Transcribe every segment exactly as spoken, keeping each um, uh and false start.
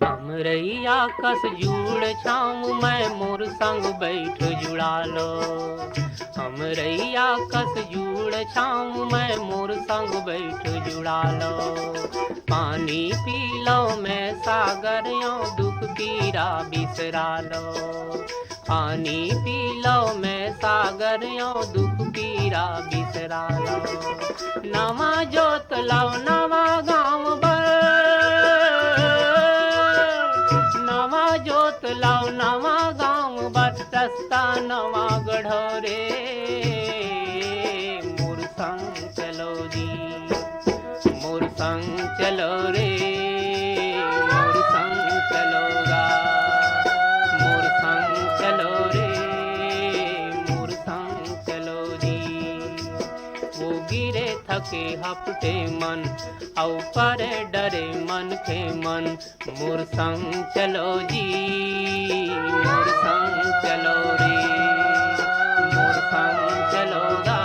हमरैया कस जुड़ छाँव मैं, मोर संग बैठ जुड़ा लो। हमरैया कस जुड़ छाँव मैं, मोर संग बैठ जुड़ा लो। पानी पी लो मैं सागर यो, दुख पीरा बिसरा लो। पानी पी लो मैं सागर यो, दुख पीरा बिसरा लो। नवा जोत लाओ नवा गाँव बर, नवा जोत लाओ नवा गाँव बर, रस्ता नवा गढ़ो रे। मोर संग चलो जी, मोर संग चलो रे, मोर संग चलो गा, मोर संग चलो रे, मोर संग चलो जी। वो गिरे थके हपटे मन, अउ परे डरे मनखे मन, मोर संग चलो जी, मोर संग चलो रे, मोर संग चलो गा,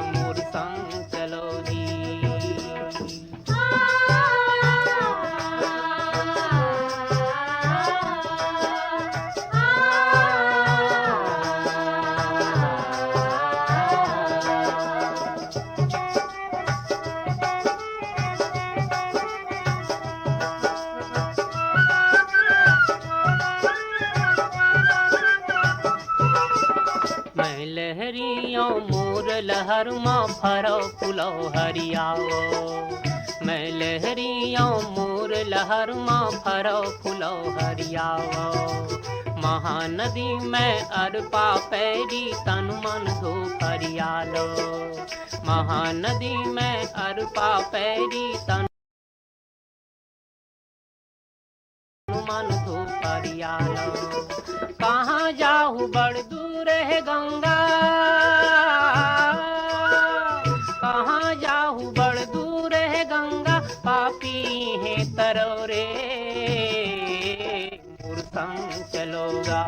मोर संग चलो जी। मैं लहरियों मोर लहर मा फरो फुलो हरियाओ। मैं लहरियों मोर लहर मा फरो फुलो हरियाओ। महानदी में अरपा पैरी तन मन धो फरियालो। महानदी में अरपा पैरी तन मन धो फरियालो। कहाँ जाहू बड़ दूर हे गंगा, कहाँ जाहू बड़ दूर हे गंगा, पापी हे तरो रे। मोर संग चलो गा,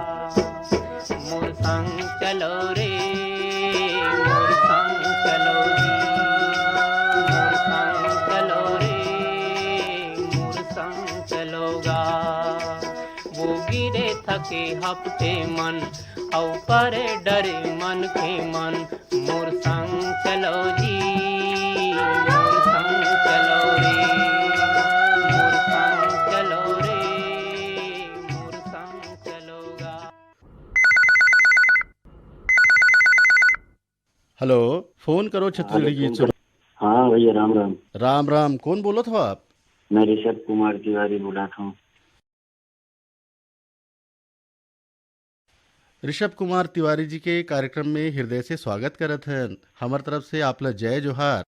मोर संग चलो रे, मोर संग चलो जी, मोर संग चलो रे, मोर संग चलो गा। वो गिरे थके हपटे मन, अउ परे डरे मनखे मन, मोर संग चलो जी, मोर संग चलो रे, मोर संग चलो रे, मोर संग चलो गा। हेलो, फोन करो छत्तीसगढ़ी हाँ, गीत फोन सुनो। कर-, हाँ भैया, राम राम। राम राम, कौन बोलत हो आप? मैं ऋषभ कुमार तिवारी बोलत हूँ। ऋषभ कुमार तिवारी जी के कार्यक्रम में हृदय से स्वागत करत हन। हमर तरफ से आप ला जय जोहार।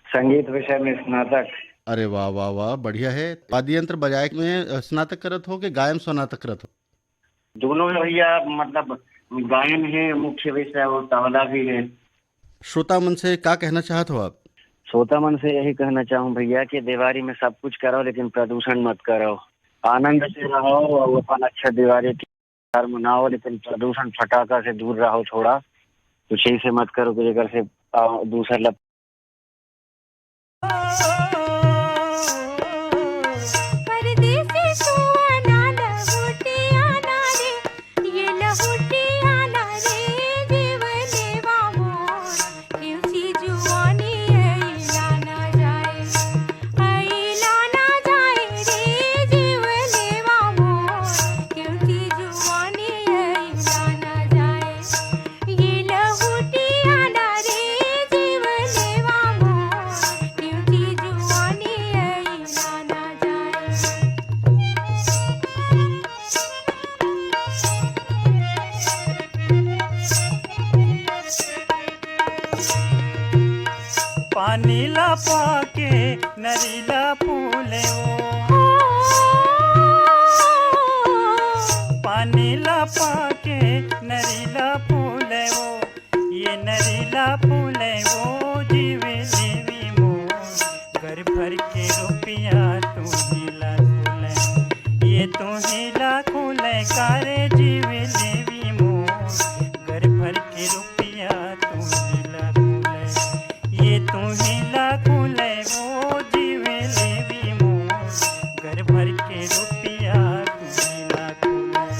संगीत विषय में स्नातक। अरे वाह, वाह, वाह, बढ़िया है। वाद्य यंत्र बजाए में, अ, स्नातक करत हो कि गायन स्नातक करत हो? दोनों है भैया, मतलब गायन है मुख्य विषय और तबला भी है। श्रोता मन से का कहना चाहत हो आप? श्रोता मन से यही कहना चाहूँ भैया कि देवारी में सब कुछ करो, लेकिन प्रदूषण मत करो। आनंद से रहो और अपन अच्छा देवारी त्योहार मनाओ, लेकिन प्रदूषण फटाका से दूर रहो थोड़ा। कुछ ऐसे मत करो कि जेकर से, आ, दूसर ला परदेसी सुआ ना लहुटिया ना रे, ये लहुटिया ना रे, जीव लेवा मोर, क्यों सी जुआनी अइला ना जाए, अइला ना जाए रे, जीव लेवा मोर, क्यों सी जुआनी अइला ना जाए। ये लहुटिया ना रे जीव लेवा मोर, क्योंकि जुआनी अइला ना जाए। पानी ला पाके नरीला फूले ओ। पानी ला पाके नरीला फूले ओ। ये नरीला फूले ओ जीव लेवी तुही ला कुलय वो जीव लेवी मोर, घर भर के रुपया तुही ला कुलय।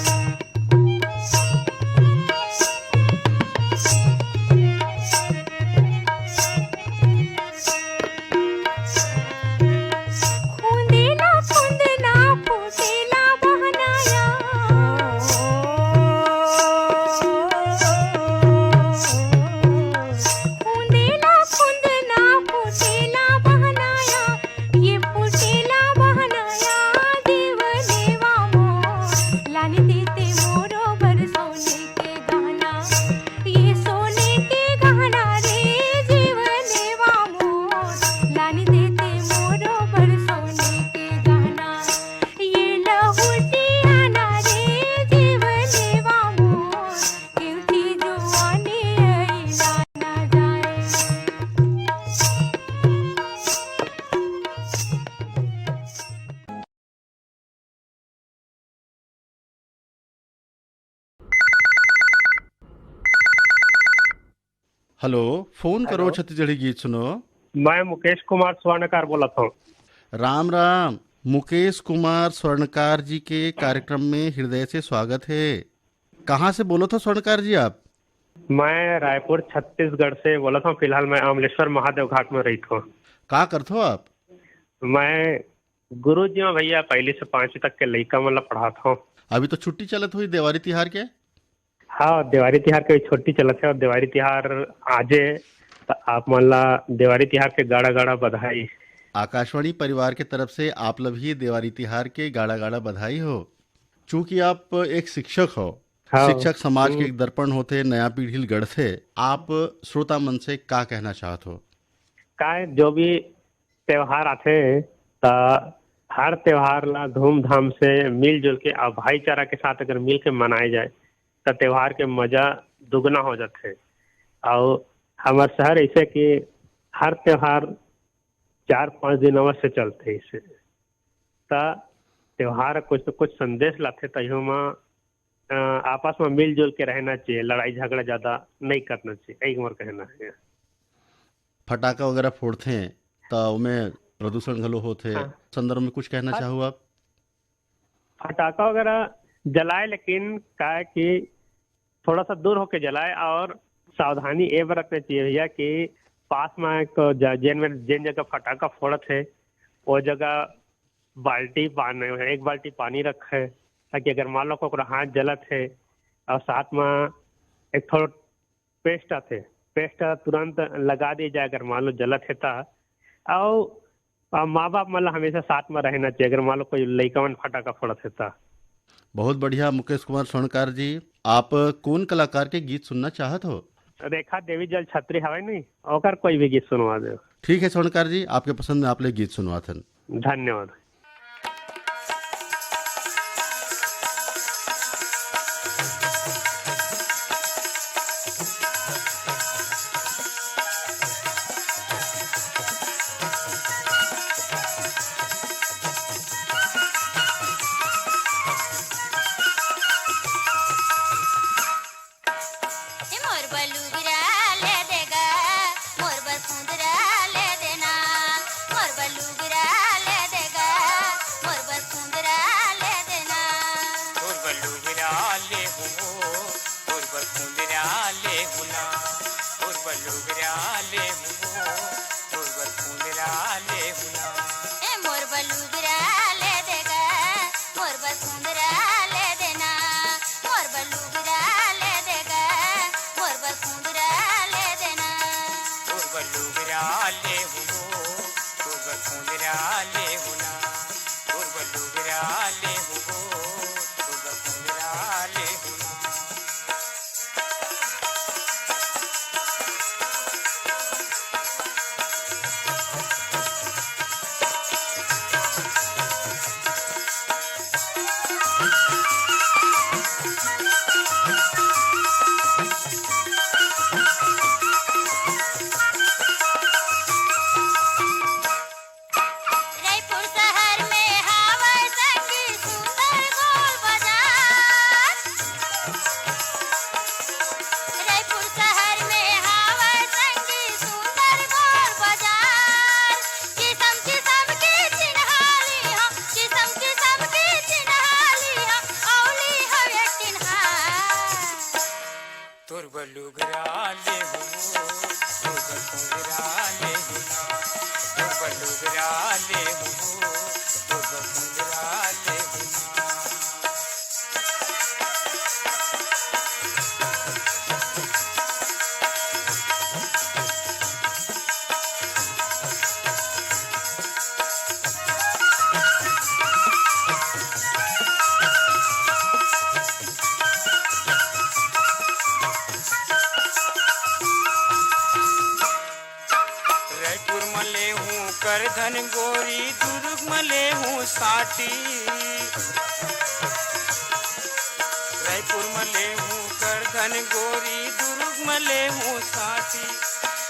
खुंदेला खुंदना फूटेला बहनाया। खुंदेला खुंदना फूटेला बहनाया। ये फूटेला बहनाया देव देवा मोर। लानी देते मोरो बर सोने के गहना। ये सोने के गहना रे जीव लेवा मोर, लानी देते मोरो बर सोने के गहना। ये लहुटिया ना रे जीव लेवा मोर, क्योंकि जुआनी अइला ना जाए। हेलो, फोन करो हेलो। छत्तीसगढ़ी गीत सुनो। मैं मुकेश कुमार स्वर्णकार बोलत हूँ। राम राम, मुकेश कुमार स्वर्णकार जी के कार्यक्रम में हृदय से स्वागत है। कहाँ से बोलत हो स्वर्णकार जी आप? मैं रायपुर छत्तीसगढ़ से बोलत हूँ। फिलहाल मैं अमलेश्वर महादेव घाट में रहित हूँ। का करत हो आप? मैं गुरुजी में भैया पहली से पांचवी तक के लइका मन ला पढ़ात हूँ। अभी तो छुट्टी चलत हुई देवारी तिहार के? हाँ, देवारी तिहार के छुट्टी चलत है और देवारी तिहार आजे, त आप मन ला देवारी तिहार के गाड़ा गाड़ा बधाई। आकाशवाणी परिवार के तरफ से आप ला भी देवारी तिहार के गाड़ा गाड़ा बधाई हो। चूंकि आप एक शिक्षक हो, हाँ। शिक्षक समाज के हम्म। एक दर्पण होथे, नया पीढ़ी ल गढ़थे। आप श्रोता मन से का कहना चाहत हो? काय जो भी त्योहार आथे, त हर त्योहार ला धूमधाम से मिलजुल के अउ भाईचारा के साथ अगर मिल के मनाए जाए, त त्योहार के मजा दुगना हो जाथे। अउ हमर शहर ऐसे कि हर त्योहार चार पांच दिन अवश्य चलथे, इसे त त्योहार कुछ न कुछ संदेश लाथे, तइयो म, अ, आपस म मिलजुल के रहना चाहिए, लड़ाई झगड़ा ज्यादा नहीं करना चाहिए, यही मोर कहना है। फटाका वगैरह फोड़थे, त ओमे प्रदूषण घलो होथे। हाँ। संदर्भ में कुछ कहना हाँ। चाहू आप? फटाका वगैरह जलाए, लेकिन का है कि थोड़ा सा दूर होके जलाए और सावधानी ये बरतना चाहिए भैया कि पास में एक ज-, जेन में, जेन जगह फटाका फोड़त है, वो जगह बाल्टी पानी, एक बाल्टी पानी रखे, ताकि अगर मान लो ओकरा हाथ जलत है और साथ में एक थोड़ा पेस्ट आथे, पेस्ट तुरंत लगा दिए जाए अगर मान लो जलत है ता। और, और माँ बाप मन ला हमेशा साथ में रहना चाहिए अगर मान लो कोई लइका मन फटाका फोड़त है ता। बहुत बढ़िया मुकेश कुमार स्वर्णकार जी, आप कौन कलाकार के गीत सुनना चाहत हो? रेखा देवी जल छत्री हवे नहीं, ओकर कोई भी गीत सुनवा दे। ठीक है स्वर्णकार जी, आपके पसंद में आप ले गीत सुनवाथन। धन्यवाद। ए मोर बलुगरा ले देगा, मोर बर कुंदरा ले देना, मोर बलुगरा ले देगा, लुगरा ले हूँ, तो बस लुगरा ले हूँ ना। रायपुर म ले हूँ करधन गोरी, दुर्ग म ले हूँ साटी। रायपुर म ले हूँ करधन गोरी, दुर्ग म ले हूँ साटी।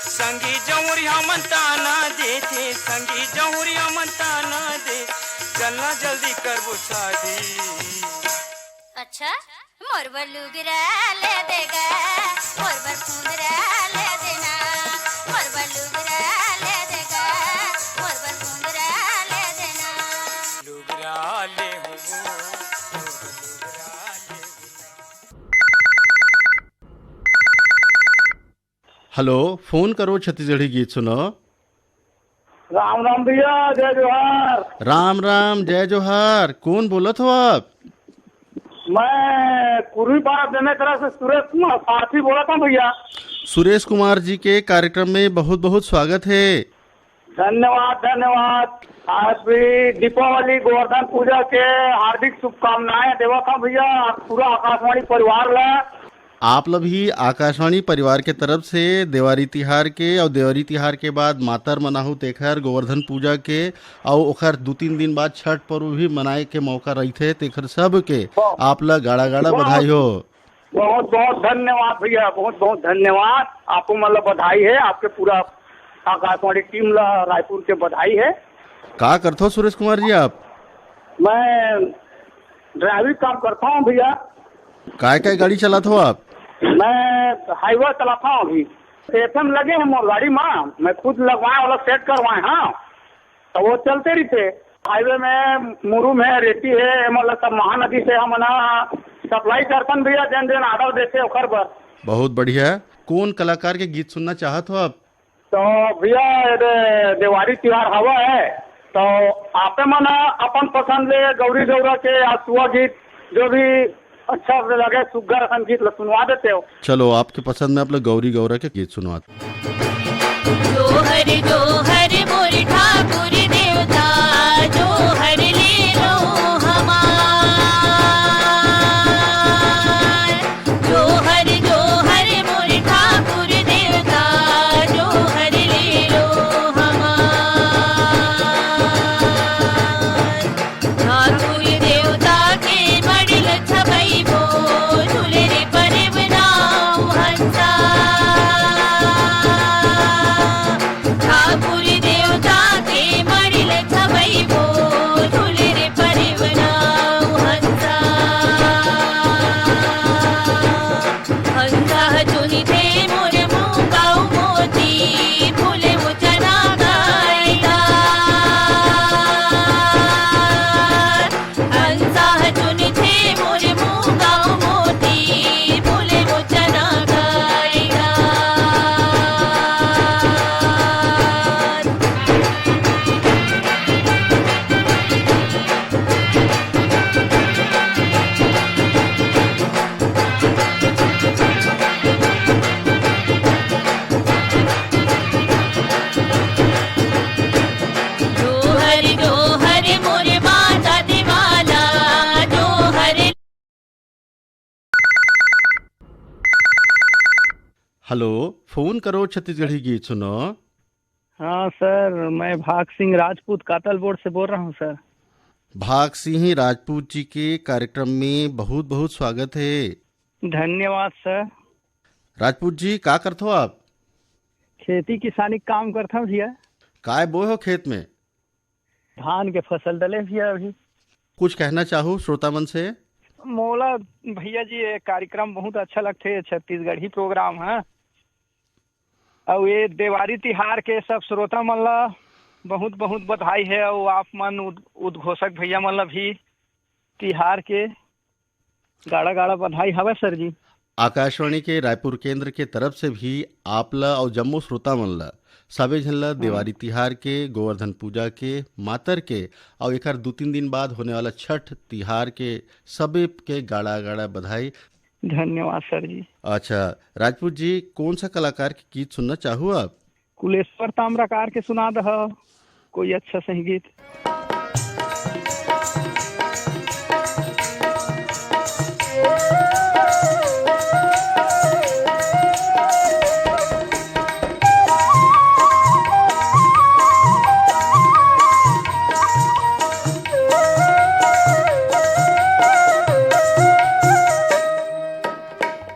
संगी जौरिया मन ताना देथे, संगी जौरिया मन ताना दे, चलना जल्दी करबो शादी। अच्छा, मोर बर लुगरा ले देगा, मोर बर फुंदरा ले देना, मोर बर लुगरा ले देगा, मोर बर फुंदरा ले देना। लुगरा ले हूँ, मोर बर लुगरा ले हूँ। हेलो, फोन करो छत्तीसगढ़ी गीत सुनो। राम राम भैया, जय जोहार। राम राम, जय जोहार। कौन बोलत हो आप? मैं कुर्मी पारा बेमेतरा से सुरेश कुमार सारथी बोलत हूँ भैया। सुरेश कुमार जी के कार्यक्रम में बहुत बहुत स्वागत है। धन्यवाद, धन्यवाद। Happy दीपावली, गोवर्धन पूजा के हार्दिक शुभकामनाएं देवत हूँ भैया, पूरा आकाशवाणी परिवार ला। आप ल भी आकाशवाणी परिवार के तरफ से देवारी तिहार के, अउ देवारी तिहार के बाद मातर मनाहू तेखर, गोवर्धन पूजा के, अउ ओखर दू तीन दिन बाद छठ पर्व भी मनाए के मौका रहिथे, तेखर सब के आप ल गाड़ा गाड़ा बधाई हो। बहुत बहुत धन्यवाद भैया, बहुत बहुत धन्यवाद। आपो मन ल बधाई है, आपके पूरा आकाशवाणी टीम ला रायपुर के बधाई है। का करथो सुरेश कुमार जी आप? मैं ड्राइवरी काम करता हूँ भैया। काय काय गाड़ी चलाथो आप? मैं हाईवे चलाता हूँ अभी। एफएम लगे हैं मोर गाड़ी में, मैं खुद लगवाए वाला सेट करवाए हाँ, तो वो चलते रहिथे। हाईवे में मुरुम है, रेती है, मतलब सब महानदी से हमन सप्लाई करथन भैया, जेन जेन ऑर्डर देथे ओकर बर। बहुत बढ़िया। कौन कलाकार के गीत सुनना चाहत हो आप? तो भैया, ये दे-, देवारी तिहार हवा है, तो आपे मन अपन पसंद ले गौरी गौरा के या सुआ गीत, जो भी अच्छा से लगे, सुग्घर असन गीत ल सुनवा देते हो। चलो, आपके पसंद में आप लोग गौरी गौरा के गीत सुनवाते। जोहर जोहर मोर ठाकुर देवता, जोहर ले लो हमार। जोहर जोहर मोर ठाकुर देवता, जोहर ले लो हमार। ठाकुर देवता के मड़िल छबई भो, झूले रे परेव नाव हंसा। ठाकुर देवता के मड़िल छबई भो, झूले रे परेव नाव हंसा। हंसा ह चुनिथे मोर मूंगा अउ मोती, फूले वो चना गायदार। हंसा ह चुनिथे मोर मूंगा अउ मोती, फूले वो चना गायदार। जोहर जोहर मोर माता दिवाला, जोहर। हेलो, फोन करो छत्तीसगढ़ी गीत सुनो। हाँ सर, मैं भाग सिंह राजपूत कातल बोर्ड से बोल रहा हूँ सर। भाग सिंह राजपूत जी के कार्यक्रम में बहुत बहुत स्वागत है। धन्यवाद सर। राजपूत जी, का करथो आप? खेती किसानी काम करथो भैया। काय बोए हो खेत में? धान के फसल डले भैया अभी। कुछ कहना चाहू श्रोता मन से? मोला भैया जी, ये कार्यक्रम बहुत अच्छा लगथे, ये छत्तीसगढ़ी प्रोग्राम है। अउ ये देवारी तिहार के सब श्रोता मन ला बहुत बहुत बधाई है, अउ आप मन उद-, उद्घोषक भैया मन ला भी तिहार के गाड़ा गाड़ा बधाई हवय सर जी। आकाशवाणी के रायपुर केंद्र के तरफ से भी आप ला अउ जम्मो श्रोता मन ला सबे झन ला हाँ। देवारी तिहार के, गोवर्धन पूजा के, मातर के, अउ एकर दू तीन दिन बाद होने वाला छठ तिहार के सबे के गाड़ा गाड़ा बधाई। धन्यवाद सर जी। अच्छा राजपूत जी, कौन सा कलाकार के गीत सुनना चाहू आप? कुलेश्वर ताम्रकार के सुना दह कोई अच्छा सही गीत।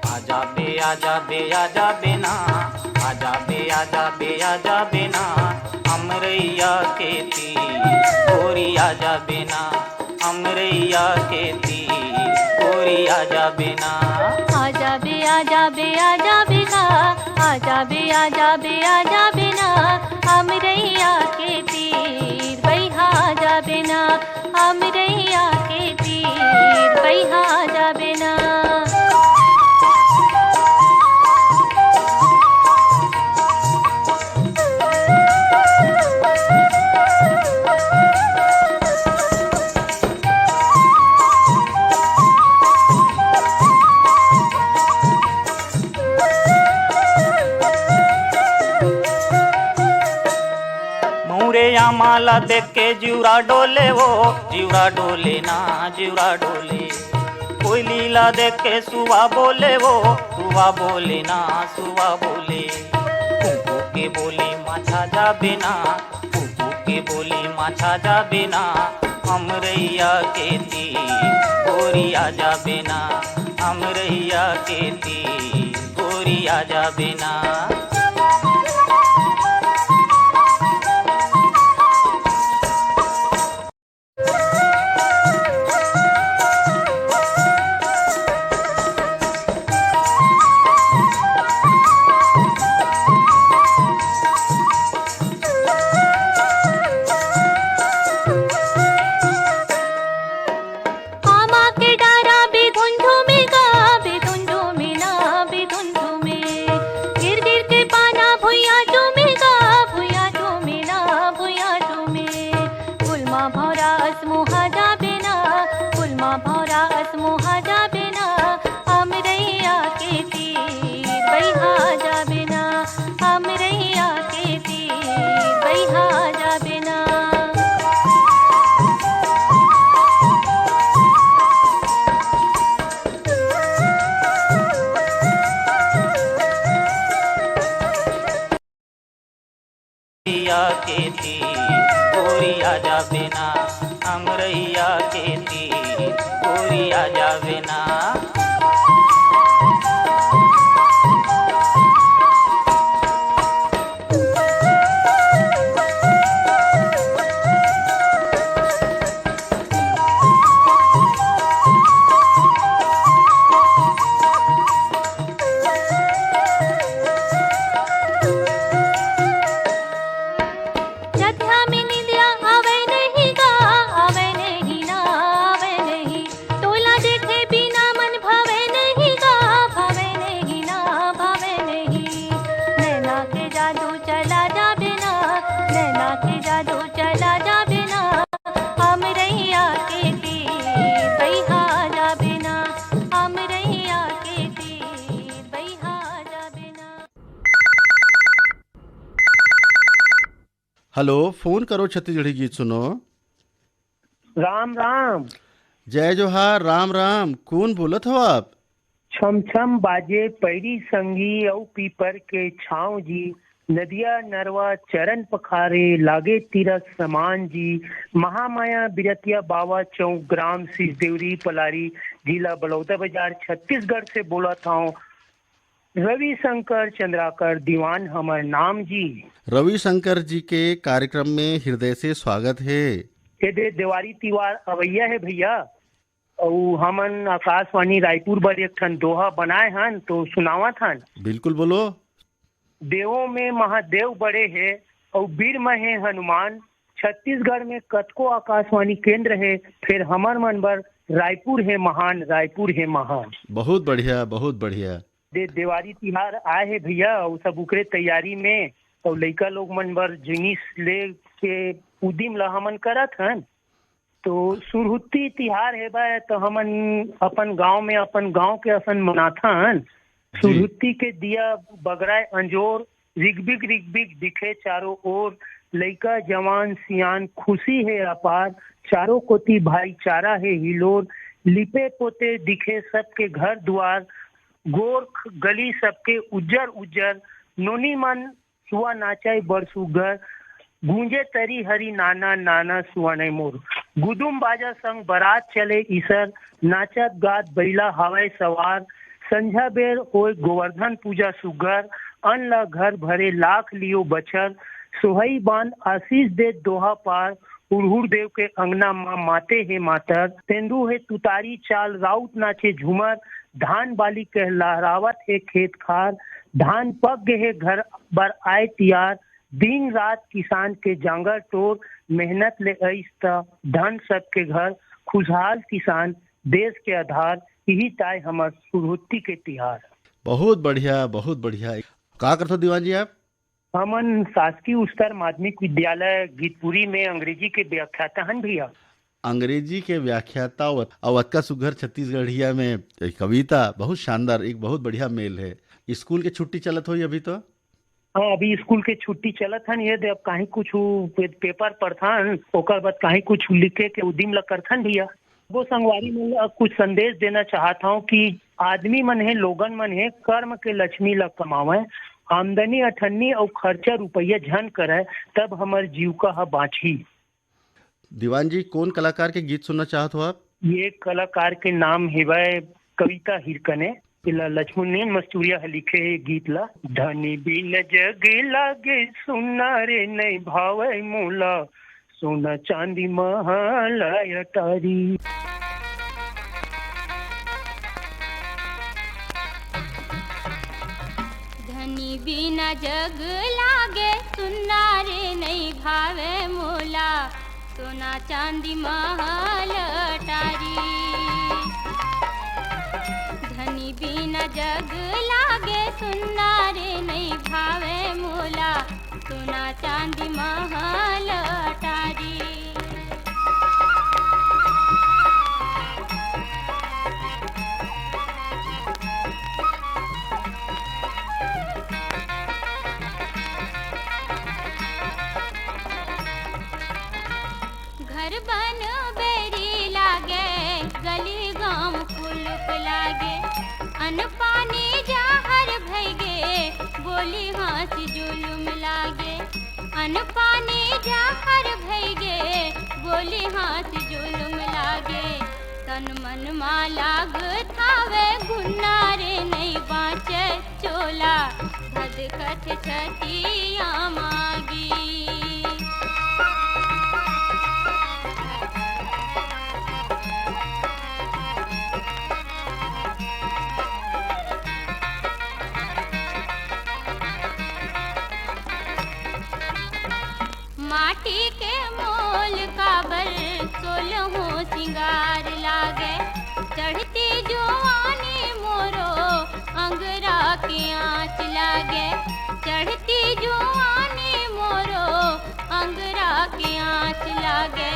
आजा बे, आजा बे, आजा बे ना, आजा बे, आजा बे, आजा बे ना, अमरैया के तीर गोरी आजा बे ना, अमरैया के तीर गोरी आजा बे ना। आजा बे, आजा बे, आजा बे ना, आजा बे, आजा बे, आजा बे ना, अमरैया के तीर बैहा आजा बे ना, अमरैया के तीर बैहा आजा बे ना। मौरे आमा ला देख के जिउरा डोले वो, जिउरा डोले ना, जिउरा डोले। कोयली ला देख के सुवा बोले वो, सुवा बोले ना, सुवा बोले। कुकू के बोली मा छा जाबे ना, कुकू के बोली मा छा जाबे ना, अमरैया के तीर गोरी आ जाबे ना, अमरैया के तीर गोरी आ जाबे ना। आमा के डारा बिधुन झूमे गा, बिधुन झूमे ना, बिधुन झूमे। गिर गिर के पाना भुइया झूमे गा, भुइया झूमे ना, भुइया झूमे। फूल मा भौरा अस मुहा जाबे ना, फूल मा भौरा अस मुहा जाबे ना। अमरैया के तीर बैहा जाबे ना, अमरैया के तीर बैहा जाबे ना। अमरैया के तीर गोरी आ जाबे ना, अमरैया के तीर गोरी आ जाबे ना। रतिहा में निंदिया आवे नहीं गा, आवे नहीं ना, आवे नहीं। तोला देखे बिना मन भावे नहीं गा, भावे नहीं ना, भावे नहीं। नैना के जादू चला जाबे ना, नैना के जादू चला जाबे ना। अमरैया के तीर बैहा जाबे ना, अमरैया के तीर बैहा जाबे ना। हेलो, फोन करो छत्तीसगढ़ी गीत सुनो। राम राम। जय जोहार, राम राम। कौन बोलत हो आप? छम छम बाजे पैरी संगी अउ पीपर के छांव जी, नदिया नरवा चरण पखारे लागे तीरथ समान जी, महामाया बिरतिया बावा चौक ग्राम सिसदेवरी पलारी जिला बलौदाबाजार छत्तीसगढ़ से बोलत हौं। रविशंकर चंद्राकर दीवान हमर नाम जी। रविशंकर जी के कार्यक्रम में हृदय से स्वागत हे। ये दे देवारी तिवार अवैया हे भैया, अउ हमन आकाशवाणी रायपुर बर एक ठन दोहा बनाए हन तो सुनावत हन। बिल्कुल बोलो। देवों में महादेव बड़े हे अउ बीर में हे हनुमान। छत्तीसगढ़ में कतको आकाशवाणी केंद्र हे, फेर हमर मन बर रायपुर हे महान, रायपुर हे महान। बहुत बढ़िया, बहुत बढ़िया। दे देवारी तिहार आए हे भैया, अउ सब उकरे तैयारी में। अउ लइका लोग मन बर जिनिस ले के उदिम ला हमन करत हन। तो सुरहुत्ती तिहार हेबय, तो हमन अपन गांव में अपन गांव के असन मनाथन। जी। सुरहुत्ती के दिया बगराय अंजोर, रिगबिग रिगबिग दिखे चारों ओर, लइका जवान सियान खुशी हे अपार, चारों कोती भाईचारा हे हिलोर, लिपे पोते दिखे सबके घर दुआर, गोरख गली सबके उज्जर उज्जर, नोनी मन सुआ नाचय बड़ सुग्घर, गूंजे तरी हरी नाना नाना सुआ नइ मोर। गुदुम बाजा संग बरात चले ईसर, नाचत गात बइला हवय सवार। संझा बेर होय गोवर्धन पूजा सुग्घर, अन्न ल घर भरे लाख लियो बछर। सोहई बांध आशीष दे दोहा पार, हुड़हुड़ देव के अंगना मा माते हे मातर। तेंदू हे तुतारी चाल राउत नाचे झूमर, धान बाली कह लहरावत हे खेत खार। धान पक गे हे घर बर आय तियार, दिन रात किसान के जांगर टोर, मेहनत ले अइस त धन सबके घर, खुशहाल किसान देश के आधार, इही ताय हमर सुरहुत्ती के तिहार। बहुत बढ़िया, बहुत बढ़िया। का करथो दीवान जी आप? हमन शासकीय उच्चतर माध्यमिक विद्यालय गीतपुरी में अंग्रेजी के व्याख्याता हन भैया। अंग्रेजी के व्याख्याता अउ अतका सुघर छत्तीसगढ़िया में एक कविता, बहुत शानदार, एक बहुत बढ़िया मेल है। स्कूल के छुट्टी चलत होई अभी तो? हाँ, अभी स्कूल के छुट्टी चलत हन, ये दे अब काहीं कुछ पे-, पेपर पढ़थन, ओकर बाद काहीं कुछ लिखे के उदिम ल करथन भैया। वो संगवारी मन ल कुछ संदेश देना चाहत हूँ कि आदमी मन हे, लोगन मन हे, कर्म के लक्ष्मी ल कमावय, आमदनी अठन्नी अउ खर्चा रुपया झन करय, तब हमर जीविका ह बाँचही। दीवान जी, कौन कलाकार के गीत सुनना चाहत हो आप? ये कलाकार के नाम हेवय कविता हिरकने। एला लक्ष्मणेन मस्तुरिया ह लिखे हे गीत ला। धनी बिन जग लागे सुन्ना रे, नइ भावय मोला सोना चांदी महल अटारी। धनी बिना जग लागे सुन्ना रे, नइ भावे मोला सोना चांदी महल अटारी। धनी बिना जग लागे सुन्ना रे, नइ भावे मोला सोना चांदी महल अटारी। घर बन बेरी लागे, गली गांव कुलुप लागे, अन्न पानी जहर भइगे, बोली हाँसी जुलुम लागे। अन्न पानी जहर भइगे, बोली हाँसी जुलुम लागे। तन मन मा लागत हावे घुन्ना रे, नइ बाँचे चोला, धधकत छतिया मागी। माटी के मोल काबर सोलहो सिंगार लागे। चढ़ती जुआनी मोरो अंगरा के आँच लागे। चढ़ती जुआनी मोरो अंगरा के आँच लागे।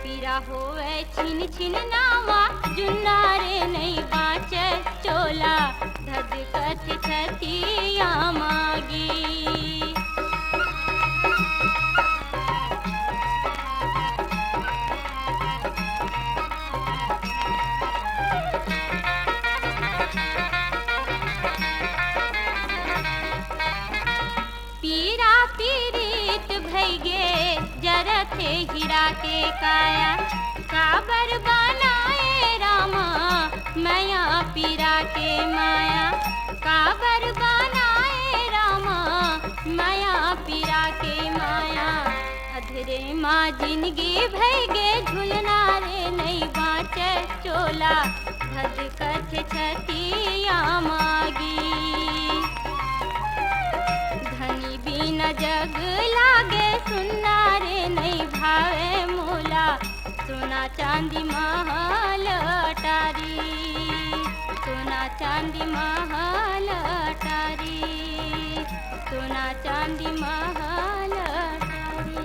पीरा होवे छिन छिन नावा, जुन्ना रे नइ बाँचे चोला, धधकत छतिया मागी। पीरा पीरित भइगे, जरत हे हीरा के काया। काबर बनाए रामा, मया पीरा के माया। काबर बनाए रामा, मया पीरा के माया। अधरे मा जिनगी भइगे झुलना रे, नइ बाँचे चोला, धधकत छतिया मागी। धनी बिना जग लागे सुन्ना रे, नइ भावे मोला सोना चांदी महल अटारी, सोना चांदी महल अटारी। सोना चांदी महल अटारी।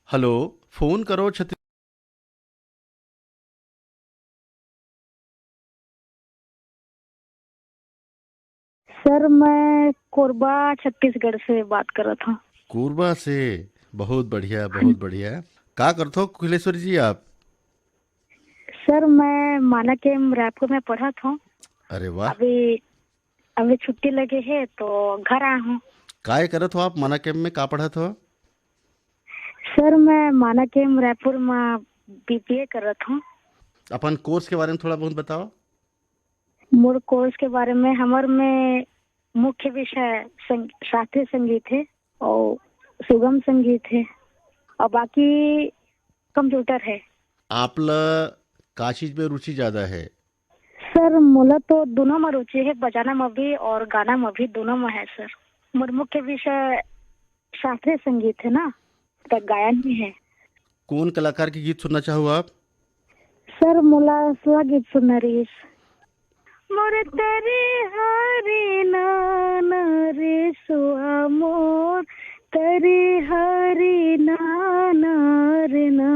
हेलो, फोन करो छत्तीस। सर, मैं कोरबा, छत्तीसगढ़ से बात करत हूँ। कोरबा से? बहुत बढ़िया, बहुत बढ़िया। का करत हो कुलेश्वरी जी आप? सर, मैं माना कैंप रायपुर में पढ़त हूँ। अरे वाह। अभी, अभी छुट्टी लगे है तो घर आया हूँ। काय करत हो आप माना कैंप में, का पढ़त हो? सर, मैं माना कैंप रायपुर में बीबीए करत हूँ। अपन कोर्स के बारे में थोड़ा बहुत बताओ। मोर कोर्स के बारे में, हमर में मुख्य विषय संग-, शास्त्रीय संगीत है और सुगम संगीत है और बाकी कंप्यूटर है। आप ला का चीज में रुचि ज्यादा है? सर, मोला तो दोनों में रुचि है, बजाना में भी और गाना में भी, दोनों में है सर। मोर मुख्य विषय शास्त्रीय संगीत है ना, तो गायन में है। कौन कलाकार के गीत सुनना चाहो आप? सर, मोला सुआ गीत सुनना रहीस। मोर तरी हरी नाना रे सुआ, मोर तरी हरी नाना रे ना।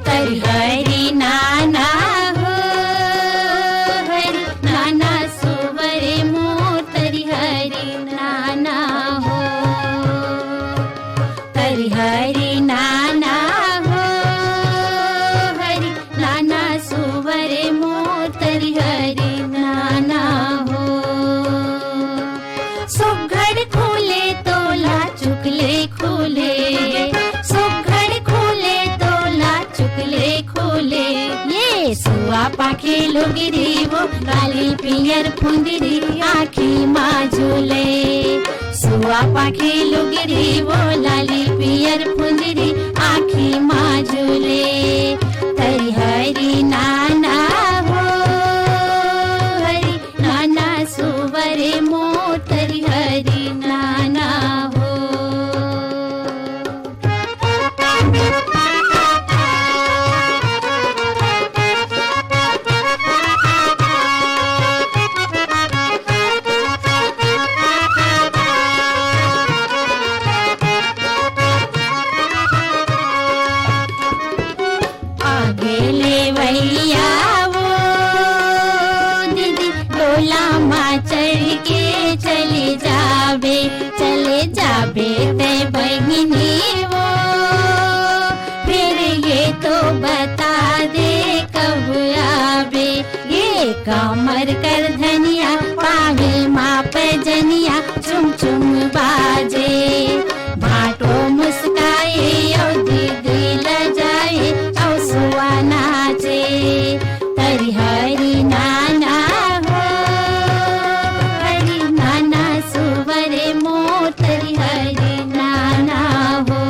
तरी हरी नाना हो, हरी नाना सुवरे मोर तरी हरी नाना हो। तरी हरी नाना हो, हरी नाना सुवरे मोर तरी हरी नाना हो। सुघड़ खुले तोला चुकले खुले, सुघड़ खुले तोला चुकले खुले। ये सुआ पाखे लुगरी वो, लाली पियर फुंदरी आँखी मा झूले। सुआ पाखे लुगरी वो, लाली पियर फुंदरी आँखी मा झूले। तरी हरी नाना हो, हरी नाना सुवरे मोर तरी हरी नाना हो। आगे लेवइया वो दीदी, डोला मा चढ़ के चले जाबे, चले जाबे तै बहिनी वो। फिर ये तो बता दे कब आबे, ये कमर कर धनिया, पावे मा पैजनिया, चुम चुम बाजे। भाटो मुस्काए, औ दीदी लजाए, औ सुआ नाचे। तरी हरी नाना हो, हरी नाना सुवरे मोर तरी हरी नाना हो।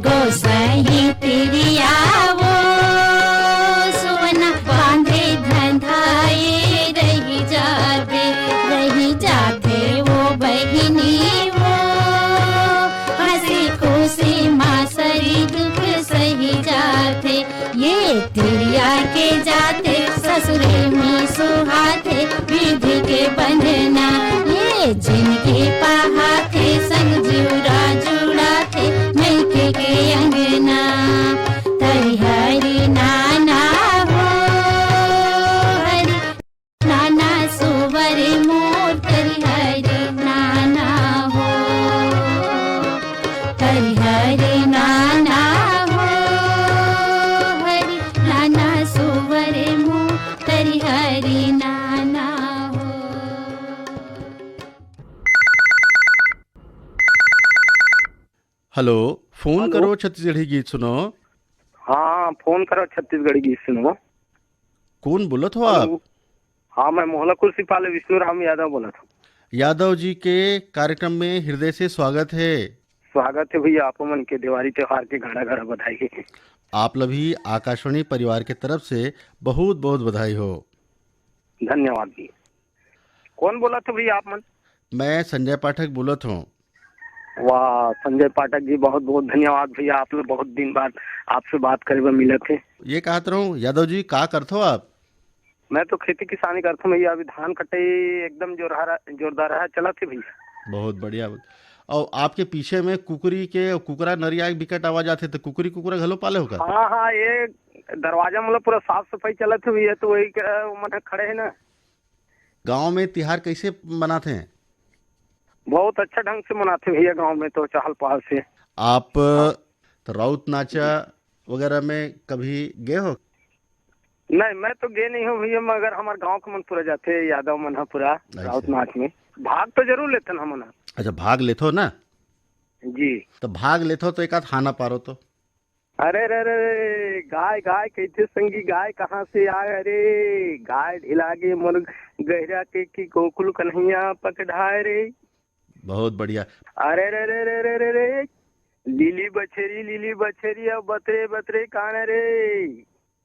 गोसाई तिरिया वो सुवना बांधे धंधाए रही जाते, रही जाते वो बहिनी वो। हंसी खुशी मा सरी दुख सही जाते। ये तिरिया के जाते ससुरे में सुहाते विधि के बंधना। ये जिनके पहाते संग जिउरा जुड़ाते मैके के अंगना। तरी हरी नाना हो, हरी नाना सुवरे मोर तरी हरी नाना हो। तरी हरी नाना हो, हरी नाना सुवरे मोर तरी हरी नाना हो। Hello, phone hello. करो छत्तीसगढ़ी गीत सुनो। हाँ, फोन करो छत्तीसगढ़ी गीत सुनो। कौन बोलत हो आप? हेलो। हाँ, मैं मोहलाकुल सिपाले विष्णु राम यादव बोलत हूँ। यादव जी के कार्यक्रम में हृदय से स्वागत है। स्वागत है भैया, आप मन के देवारी त्योहार के गाड़ा गाड़ा बधाई है। आप ला भी आकाशवाणी परिवार के तरफ से बहुत बहुत बधाई हो। धन्यवाद जी। कौन बोलत हो भैया आप मन? मैं संजय पाठक बोलत हूँ। वाह, संजय पाठक जी, बहुत बहुत धन्यवाद भैया, आप लोग बहुत दिन बाद आपसे बात करे बर मिलत है। ये कहत रहूँ, यादव जी, का करथो आप? मैं तो खेती किसानी करथो भैया, अभी धान कटाई एकदम जोरहारा, जोरदार है, चलत है भैया। बहुत बढ़िया। और आपके पीछे में कुकरी के, कुकरा नरिया के बिकट आवाज आथे, तो कुकरी कुकरा घलो पाले हो का? हाँ, हाँ, ये दरवाजा मतलब पूरा साफ सफाई चलत है भैया, तो वही के, मन खड़े है ना। गांव में तिहार कैसे मनाथे? बहुत अच्छा ढंग से मनाथे भैया, गांव में तो चहल पहल से। आप तो राउत नाचा वगैरह में कभी गए हो? नहीं, मैं तो गए नहीं हूँ भैया, मगर हमारे गांव के मन पूरा जाथे, यादव मन ह पूरा ऐसे। राउत नाच में भाग तो जरूर लेथन हमन ह। अच्छा, भाग लेथो ना? जी। तो भाग लेथो तो एक आध हाना पारो तो। अरे रे रे रे, गाय गाय कहिथे संगी, गाय कहाँ से आय? अरे गाय ढिला गे मोर गहिरा के, कि गोकुल कन्हैया पकड़ाय रे। बहुत बढ़िया। अरे रे रे रे रे रे रे, लीली बछेरी, लीली बछेरी, अब बतरे बतरे कान रे।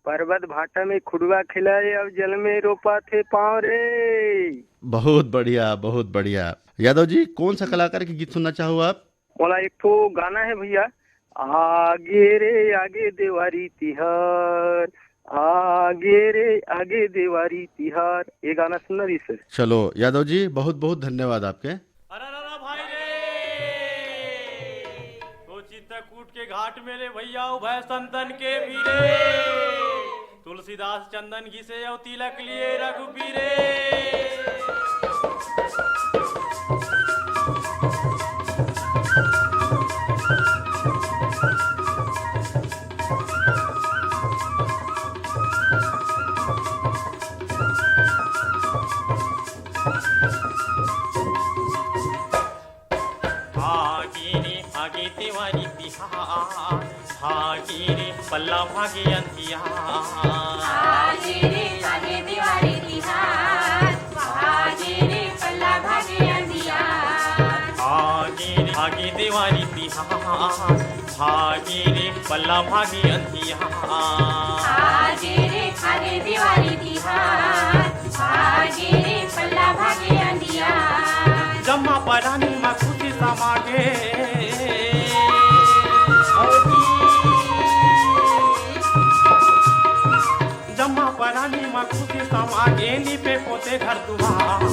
पर्वत भाटा में खुड़वा खिलाए, अब जल में रोपा थे पाँव रे। बहुत बढ़िया, बहुत बढ़िया। यादव जी, कौन सा कलाकार के गीत सुनना चाहो आप? मोला एक ठो गाना है भैया, आगे रे आगे देवारी तिहार, आगे रे आगे देवारी तिहार, ये गाना सुनना जी सर। चलो यादव जी, बहुत बहुत धन्यवाद आपके। अरे रे रे भाई रे, तो चित्रकूट के घाट में रे भैया, उभय संतन के भी रे, तुलसीदास चंदन घिसे अउ तिलक लिए रघुबीरे। भागे रे भागे तिवारी तिहार, भागे रे पल्ला भागे अंधियार। भागे रे भागे तिवारी तिहार, भागे रे पल्ला भागे अंधियार। भागे रे भागे तिवारी तिहार, भागे रे पल्ला भागे अंधियार। भागे रे भागे तिवारी तिहार, भागे रे पल्ला भागे अंधियार। जम्मा परानी मा खुशी समागे। जम्मा परानी मा खुशी समागे, लिपे पोते घर दुआर।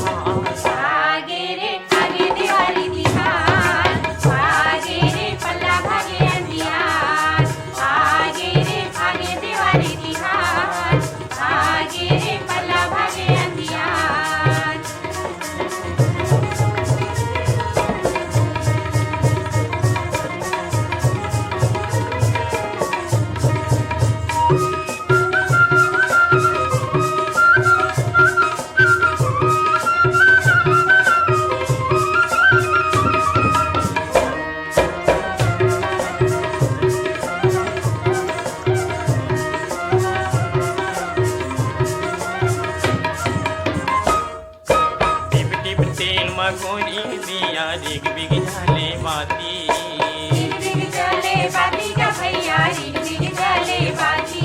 भागे रे भागे तिवारी तिहार, भागे रे पल्ला भागे अंधियार। भागे रे भागे तिवारी तिहार, भागे रे पल्ला भागे अंधियार। टिप टिप तेल म कोरी दिया, रिग बिग जाले बाती। रिग बिग जाले बाती का भैया, रिग बिग जाले बाती।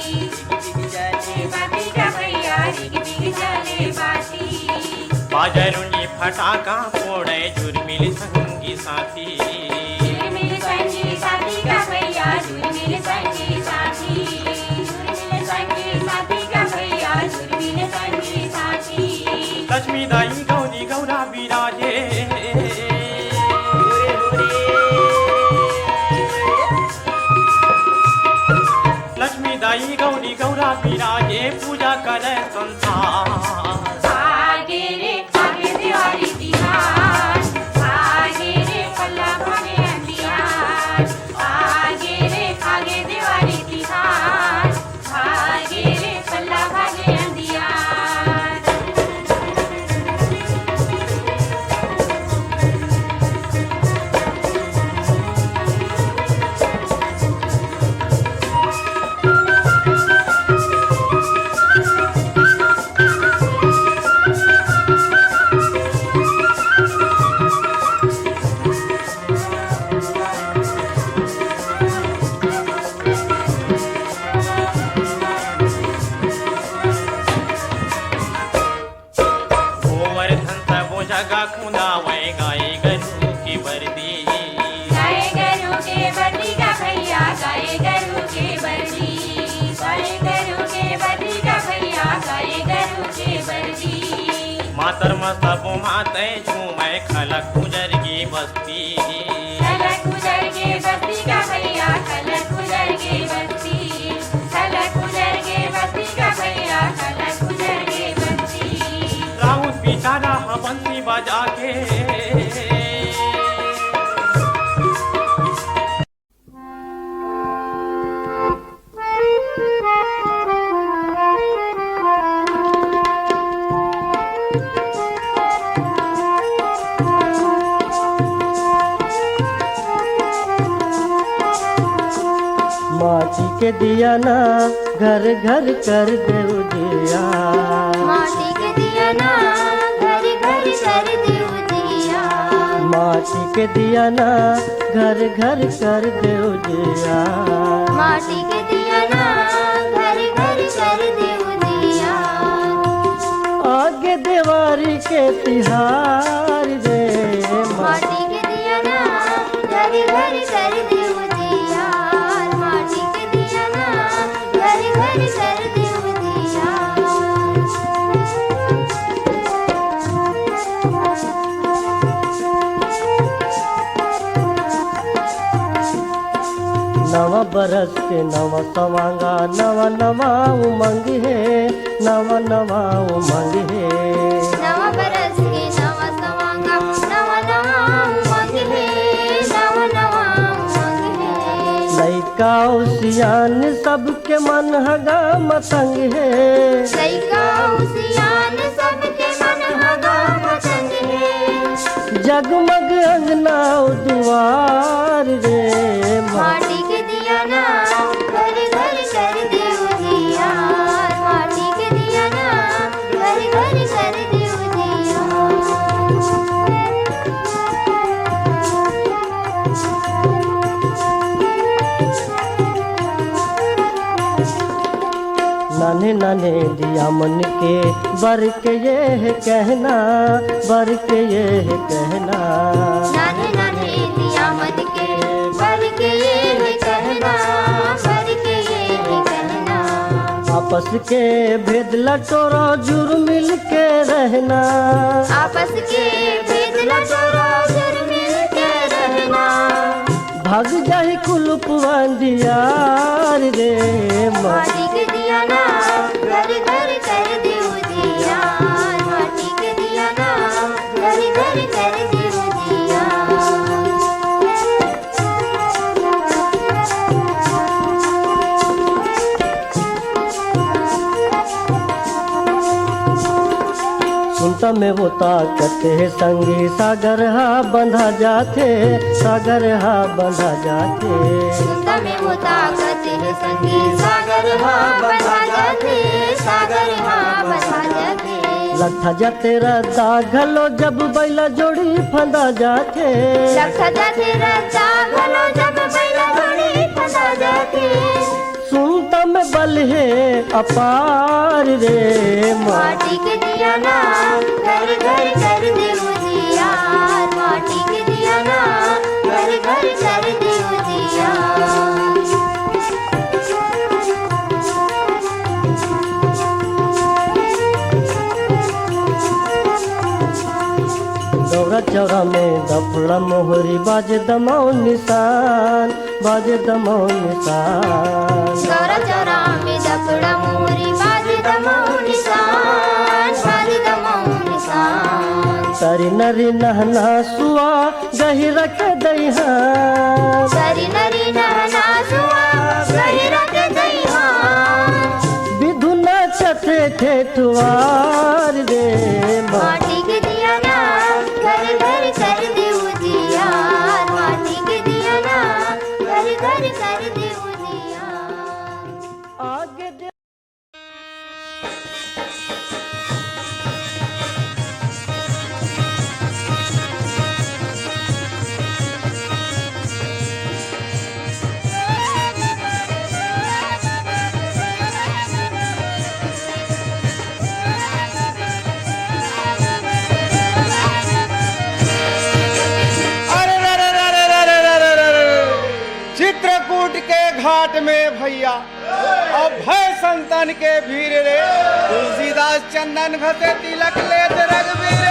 रिग बिग जाले बाती का भैया, रिग बिग जाले बाती। बाजा रुंडी फटाका फोड़े, झुरमिल संगी साथी। झुरमिल संगी साथी का भैया, झुरमिल संगी साथी। झुरमिल संगी साथी का भैया, झुरमिल संगी साथी। लक्ष्मी दाई गौरी गौरा विराजे। लक्ष्मी दाई गौरी गौरा विराजे, पूजा करे संसार। भागे रे भागे तिवारी तिहार, भागे रे पल्ला भागे अंधियार। भागे रे भागे तिवारी तिहार, भागे रे पल्ला भागे अंधियार। धर्म सबो माते झूमे खलक गुजर के बस्ती। खलक गुजर के बस्ती का भैया, खलक गुजर के बस्ती। खलक गुजर के बस्ती का भैया, खलक गुजर के बस्ती। राउत बिचारा ह बंसी बजा के। माटी के दिया ना घर घर कर दे उजिया। माटी के दिया ना घर घर कर दे उजिया। माटी के दिया ना घर घर कर दे उजिया। माटी के दिया ना घर घर कर दे उजिया। आगे देवारी के तिहार रे माटी। माटी के दिया ना घर घर कर दे उजिया। माटी के दिया ना घर घर कर दे उजिया। नवा बरस के नवा सवांगा, नवा नवा उमंग हे, नवा नवा उमंग हे। नवा बरस के नवा सवांगा, नवा नवा उमंग हे, नवा नवा उमंग हे। लइका अउ सियान सबके मन ह गा मतंग हे। लइका अउ सियान सबके मन ह गा मतंग हे। जगमग अंगना अउ दुआर रे माटी। माटी के दिया ना घर घर कर दे उजिया। माटी के दिया ना घर घर कर दे उजिया। नान्हे नान्हे दिया मन के बर के ये है कहना, बर के ये है कहना। नान्हे नान्हे दिया मन के बर के ये है कहना, बर के ये है कहना। आपस के भेद ल टोरो जुर मिल के रहना। आपस के भेद ल टोरो जुर मिल के रहना। भाग जाही कुलुप अंधियार रे माटी। माटी के दिया ना घर घर कर दे उजिया। माटी के दिया ना घर घर कर दे उजिया। सुनता में वो ताकत हे संगी, सागर हा बंधा जाथे, सागर हा बंधा जाथे। सुनता में वो ताकत हे संगी, सागर हा बंधा जाथे, सागर हा बंधा जाथे। लट्ठा जाथे रद्दा घलो जब बैला जोड़ी फंदा जाथे। लट्ठा जाथे रद्दा घलो जब बैला जोड़ी फंदा जाथे। सुनता में बल हे अपार रे माटी। माटी के दिया ना घर घर कर दे उजिया। माटी के दिया ना घर घर कर दे उजिया। दौरा चौरा में दफड़ा मोहरी बाजे दमाऊ निशान। बाजे दमऊ निशान। दौरा चौरा में दफड़ा मोहरी, बाजे दमऊ निशान, बाजे दमऊ निशान। तरी नरी नहना सुआ गहिरा के दइहा। तरी नरी नहना सुआ गहिरा के दइहा। बिधु नाचत ठेठुआर रे माँ। माटी के दिया ना घर घर कर दे उजियार। माटी के दिया ना घर घर कर दे उजियार। आगे दे अरे रे रे रे रे रे रे रे। चित्रकूट के घाट में भैया अभय संतन के भीड़ रे, तुलसीदास चंदन घसे तिलक लेत रघुबीर।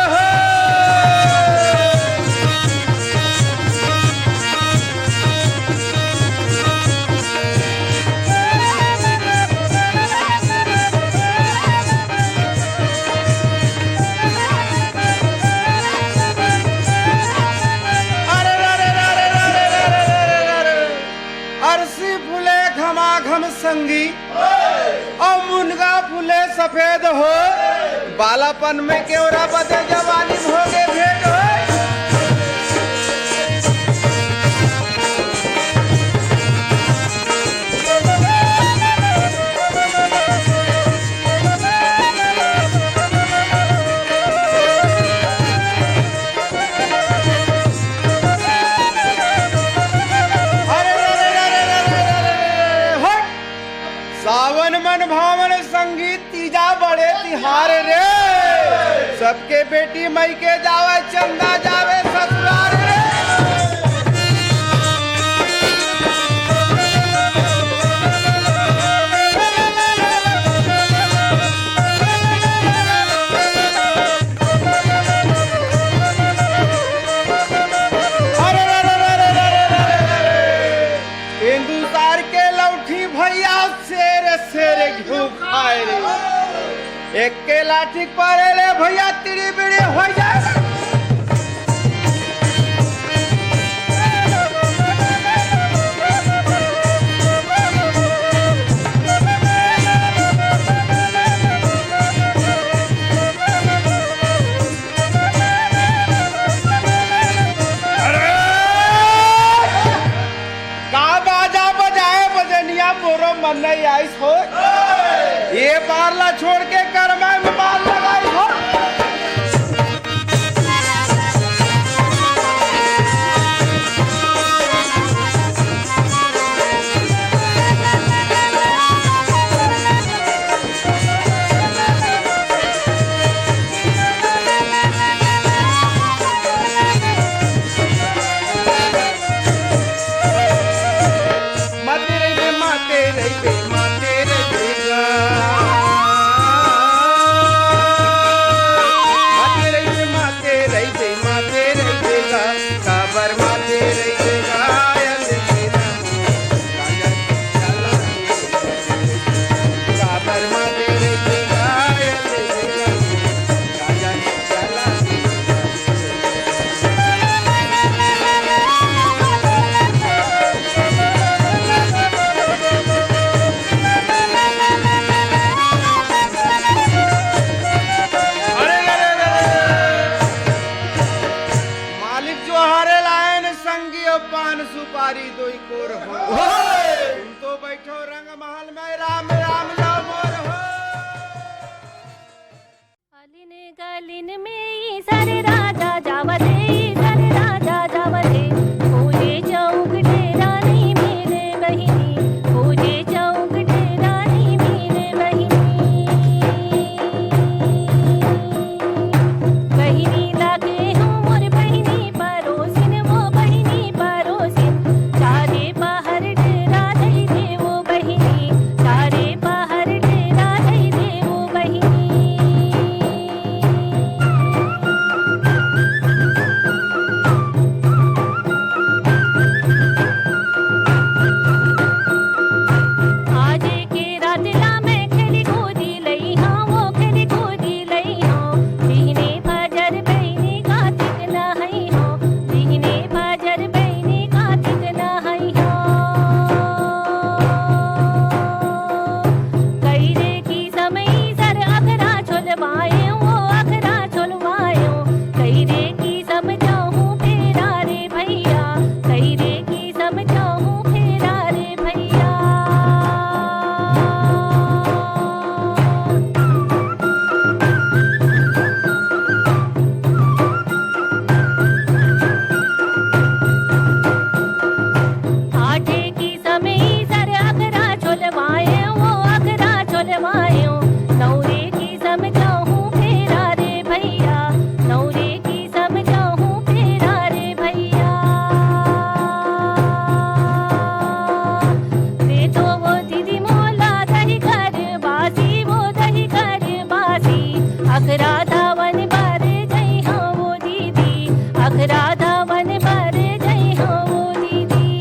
अउ मुनगा फूले सफेद हो, बालापन में केवरा बदे जवानी भोगे भेंट हो। अरे, अरे, अरे, अरे, अरे, अरे, अरे, हट। सावन मन भावन संगीत तीजा बड़े तिहार रे। सबके बेटी मइके जावे, चंदा जावे ससुरार रे। अरे, अरे, अरे, अरे, अरे, अरे, अरे। तेंदूसार के लौठी भइया, शेर शेर घिउ खाए रे। एक के लाठी परे ले भइया, तिड़ी बिड़ी हो जाए। अरे! का बाजा बजाए बजनिया, मोरो मन नहीं आइस हो। ये पार ला छोड़ के करमाए में पार लगाइस हो। अरे, अरे, अरे, अरे। मालिक जोहारे लायन संगी अउ पान सुपारी दोई कोर हो। तुम तो बैठो रंग महल में राम राम लो मोर हो। गलिन गलिन में ई सर राजा जावत हे, ई सर राजा जावत हे। खोजे चौक डेरा नहीं मिले बहिनी, खोजे चौक डेरा नहीं मिले बहिनी। बहिनी लागे हो मोर बहिनी परोसिन, वो बहिनी परोसिन। चारे पहर डेरा धई दे वो बहिनी, चारे पहर डेरा धई दे वो बहिनी। आज के रात ला मैं खेली कूदी लई हंव, वो खेली कूदी लई हंव। बिहने फजर बहिनी का ठीक ना हई हंव, बिहने फजर बहिनी का ठीक ना हई हंव। कई रे किसम ई सर अखरा छोलवाएंव, वो अखरा छोलवाएंव। कई रे किसम जाहूं फेरा रे भइया, कई रे किसम जाहूं फेरा रे भइया। आठे किसम ई सर अखरा छोलवाएंव, वो अखरा छोलवाएंव। नौरे किसम जाहूं फेरा रे भइया, नौरे किसम जाहूं फेरा रे भइया। दे तो वो दीदी मोला दही कर बासी, वो दही कर बासी। अखरा धावन बर जई हंव वो दीदी, अखरा धावन बर जई हंव वो दीदी।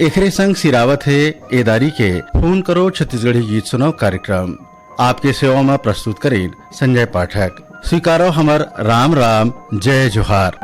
एखरे संग सिरावत हे एदारी के फोन करो छत्तीसगढ़ी गीत सुनाओ कार्यक्रम। आपके सेवा में प्रस्तुत करीन संजय पाठक। स्वीकारो हमर राम राम, जय जोहार।